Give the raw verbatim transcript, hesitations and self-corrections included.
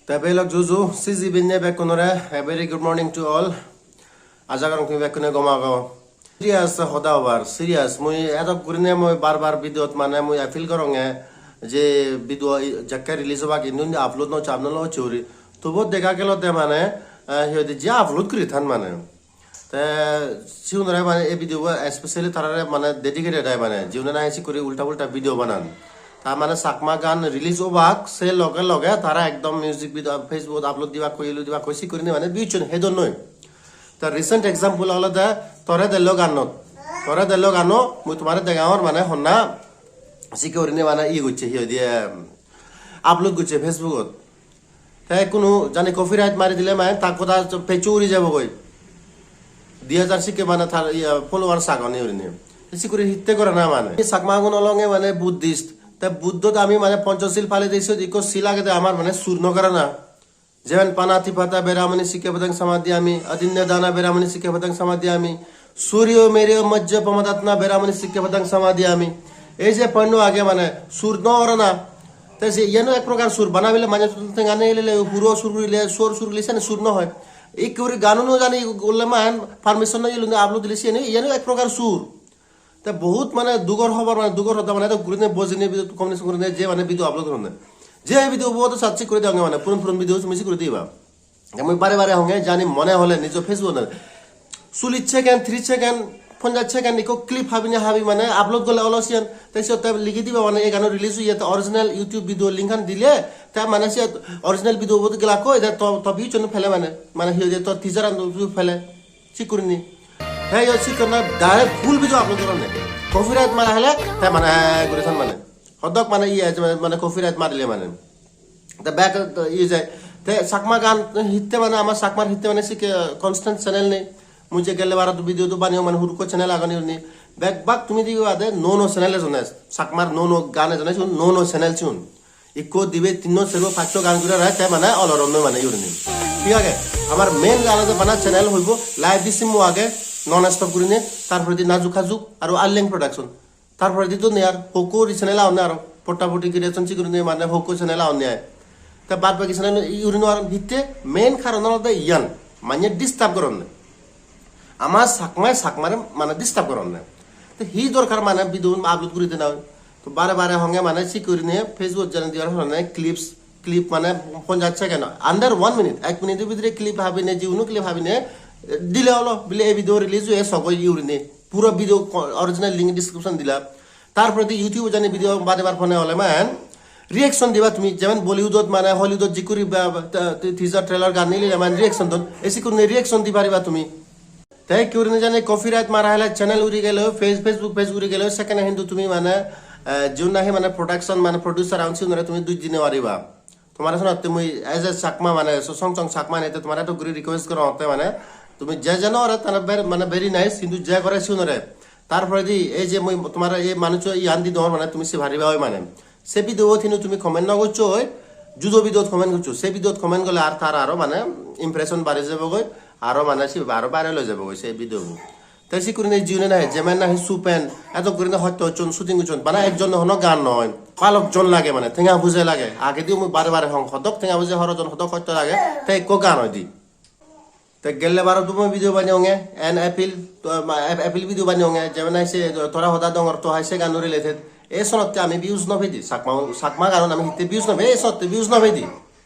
Te belok juju, siji binne bekkunore, a very good morning to all. Aja gorong tumi bekkune gom ago. Serious hoda hobar, serious. Mui edok gurine mui bar bar video-t mane mui appeal goronge je video i-, jekke release obak indun upload no cham no lo churi. Tubo dega gelo de mane, eh, hi hoide je upload guri than mane. Te sigunore mane ei video bo especially tarare mane dedicated ai mane, jiune nahi sikkuri ulta pulta video banan. Ta mane Chakma gan release obak, se loge loge tara ekdom music video Facebook-ot upload dibak koi, elu dibak koi, sikkuri ni mane views-un hedon noi. Ta recent example olode Tore Dello ganot. Tore Dello gano mui tomare degangor mane honna sikke gurinei mane iye gocche, hi hoide, em, upload gocche Facebook-ot. Te ekkunu jani copyright mari dile mane ta goda page-o uri jebogoi. Di hajar sikke mane tar, iya, followers agon, iye gurinei. Te sikkuri hitte gorana mane? Chakma gun olonge mane Buddhist. Te Buddhot ami mane Ponchosil pale de, siyot ikko sil agede amar mane sur no gorana. Jemon panatipata veramani sikkhapadang samadiyami, adinnadana veramani sikkhapadang samadiyami, suriyo meryo majja pamadatna veramani sikkhapadang samadiyami. Ei je point age mane sur no gorana. Te se iyano ek prokar sur, bana bile mane tenga nei lele huro sur gurile, suor sur gurile, sene sur no hoi. Ikke guri gano no jani ulle man permission no yelunde upload dile sene iyano ek prokar sur. Te bohut mane dugor hobor, mane dugor hoda, mane to gurine bojine video, combination gurine je mane video upload goronne. Je video bo to search guri degonge mane puron puron video tumi sik guri diba. Te mui bare bare honge jani mone hole nijo Facebook-ot. Sulit second, three second, ponjaj second ikko clip habine habi mane upload gorle olo siyan. Te siyot te ligi diba mane egano release oye, te original YouTube video link an dile te mane siyot original video bo gelakko, ede to, to views an pele mane, mane hi hoide to teaser an pele. Sik gurinei. Te iyot sik gurinei direct full video upload goronne. Copyright mara hele te mane guri than mane. Hodok mane iye je mane copyright marile mane. Te back iye je. Te Chakma gan hitte mane ama Chakmar hitte mane sikke constant channel nei. Mui je gelle barot video do baniyong mane hurukko channel agon iyuni. Bek bak tumi dibe bade no no channel ejonne. Chakmar no no gan ejonne siun no no channel siun. Ikko dibe tinno serbo paccho gan guri rai te mane oloronno mane iyurine. Thik age? Amar main olode bana channel hoibo Live Bisimmo age, Non Stop gurine, tar poredi Najuk Hajuk, aro Arleng Production. Tar poredi do nei ar, hokko guri channel agonne aro, Potta Potti Creation si gurine mane hokko channel agonne ai. Te bad baki channel iyurine aro hitte main karon olode iyan, mane disturb goronne. Ama Chakmai Chakmare mane disturb goronne. Te hi dorkar mane video upload guri dena oi? To bare bare honge mane sik gurinei Facebook-ot jani dibar honne clips, clip mane ponjaj second, under one minute, ek minute bidire clip habine, jiuno clip habine, eh, dile olo, bile ei video release oye sogoi gurinei. Puro video ko-, original link description dila. Tar poredi YouTube-ot jani video badebar phone ole man reaction diba tumi, jemon Bollywood-ot mane Hollywood-ot jikkuri ba, ba, ta, ta, teaser trailer gan nile man reaction don, ei sikkuri reaction di pariba tumi. Te ikko gurinei jani copyright mara hele channel uri gelo, Face-, Facebook page uri gelo, sekkene hintu tumi mane, eh, jiun nahi mane production mane producer agon siunore tumi duj di no pariba. Tomare sonotte mui as a Chakma mane so Song Song Chakma nete tomare to guri request gorongotte mane tumi je jeno ore tara ber-, mane very nice hintu je gore siunore. Tar poredi ei je mui tomare ei manujo iyan di dongor mane tumi se pariba oi mane. Se video-t hintu tumi comment no goccho oi, judo video-t comment goccho. Se video-t comment gole ar tar aro mane impression bari jebogoi, aro mane se aro viral oi jebogoi se video bo. Te sik gurinei jiune nahi, jemen nahi Supen, eto gurinei hosto gocchon, shooting gocchon. Bana ekjon hono gan noi, balok jon lage mane, tenga puje lage. Agedi mui bare bare hong, hodok tenga puje horo jon, hodok hosto lage, te ekko gan oide. Te gelle baro tumo video baneyonge, en appeal, to, ma, ap-, appeal video baneyonge, jemon hai se tora hoda dongor to hai se gano related. E sonotte ami views no pedi, Chakma, Chakma ganon ami hitte views no pedi, e sonotte views no pedi.